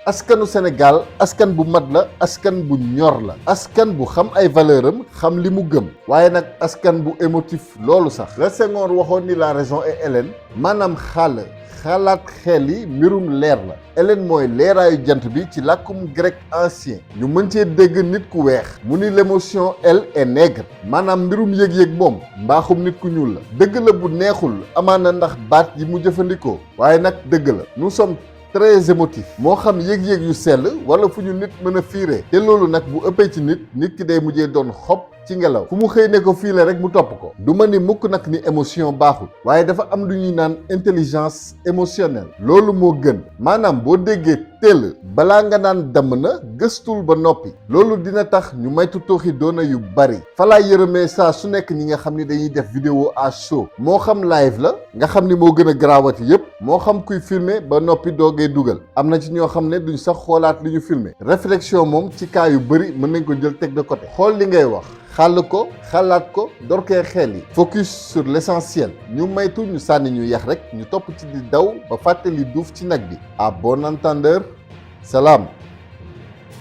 askanu Sénégal askan bu mat la askan bu ñor la askan bu xam ay valeur am xam li mu gëm waaye nag askan bu émotif loolu sax la Senghor waxoon ni la raison est hellène maanaam xalaat xel yi mbirum leer la Hélène mooy leeraayu jant bi ci làkkum grec ancien ñu mën cee dégg nit ku weex mu ni l'émotion elle est nègre maanaam mbirum yëg-yëg moom mbaaxum nit ku ñuul la dëgg la bu neexul amaana ndax baat yi mu jëfandikoo waaye nag dëgg la nous sommes très émotif moo xam yëg-yëg yu sell wala fu ñu nit mën a fiiree te loolu nag bu ëppee ci nit ki day mujjee doon xob ci ngelaw fu mu xëy ne ko fii la rek mu topp ko du ma ni mukk nag ni émotion baaxul waaye dafa am lu ñuy naan intelligence émotionnelle loolu moo gën maanaam boo déggee teel balaa nga naan damm na gëstul ba noppi loolu dina tax ñu maytu tooxi doona yu bari falaa yërëmee saa su nekk ñi nga xam ni dañuy def vidéo à chaud moo xam live la nga xam ni moo gën a garaawati yépp moo xam kuy filmer ba noppi doogee dugal am na ci ñoo xam ne duñ sax xoolaat li ñu filmer réflexion moom ci cas yu bari mën nañ ko jël teg de côté xool li ngay wax xàll ko xalaat ko door koy xel yi focus sur l'essentiel ñu maytu ñu sànni ñu yax rek ñu topp ci di daw ba fàtte li duuf ci nag bi à bon entendeur salaam